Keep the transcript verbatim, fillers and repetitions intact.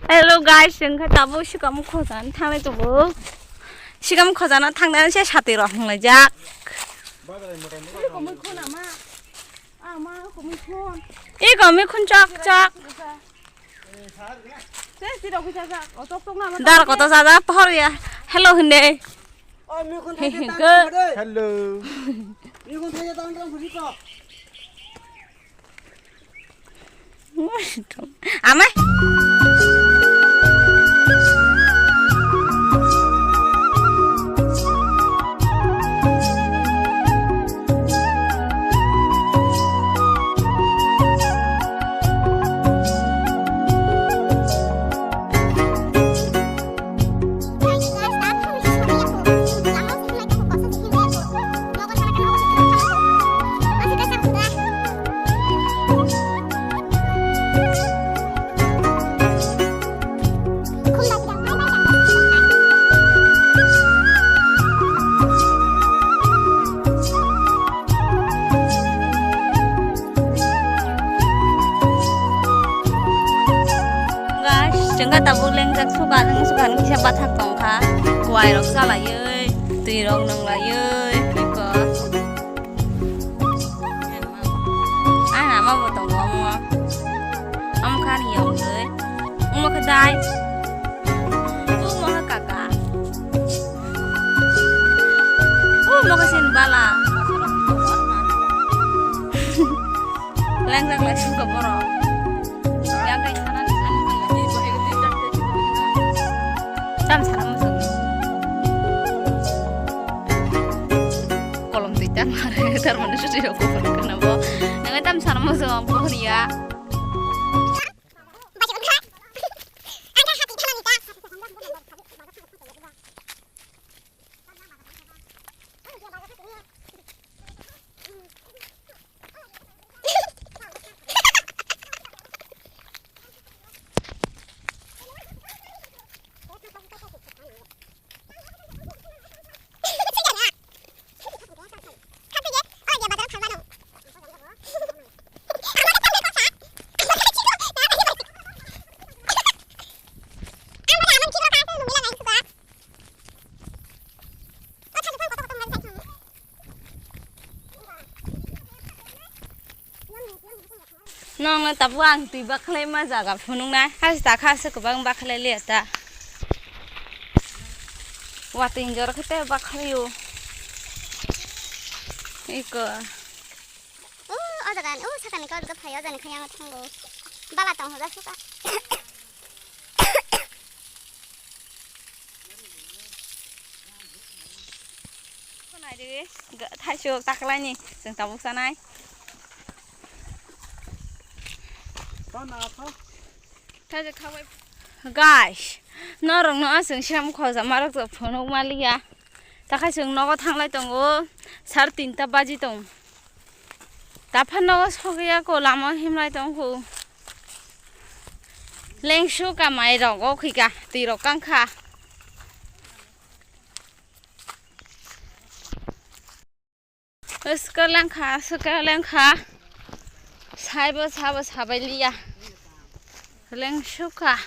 Hello guys, chwng khe tabuk sikam khojana thanglai tongo. Sikam khojana thangnani se sati rok hwnglai jak. Iko mikhun chok chok. Dar koto jaja pohor ya. Hello hinde. Hello. Amai. Guys, chwng khe tabuk lengjak suka, suka kisa bathak tongkha. Kuwai rok chalaiwi, twi rok nwnglaiwi, iko. Ana ma bo tongo omo. Omo kha ani yong twi. Omo khe dai. Omo khe kaka. Omo khe sin bala. Lengjak lai suka borok. Yang kai sana ni sana. Tam sana musuh. Kolom twi tan mare, tar mane susi rok kolom kana bo. Nang tam sana musuh ang pohon ya. Nongno tabuk ang twi bakhlai ma jaga phunuknai. Hasta kha se kwbang bakhlai liya ta. Watwi jora khe tei bakhlai o. Iko. O, o jaga ni, o sakani kok rwgwi phai, o jani khe yang thango. Bala tong hoda suka. Naidi, ga-, thaisuk taklaini, chwng tabuk sanai. Thaisuk khabai. Guys, norokno aswng siram khojama rok phunuk maliya. Takhai chwng nogo thanglai tongo, sar tinta baji tong. Taphano sogwi ako lama himlai tongkhu. Lengsu kamai rok o khika, twi rok kangkha. Usko lengkha, usko lengkha. Saibo sabo sabai liya. Lengsu kha.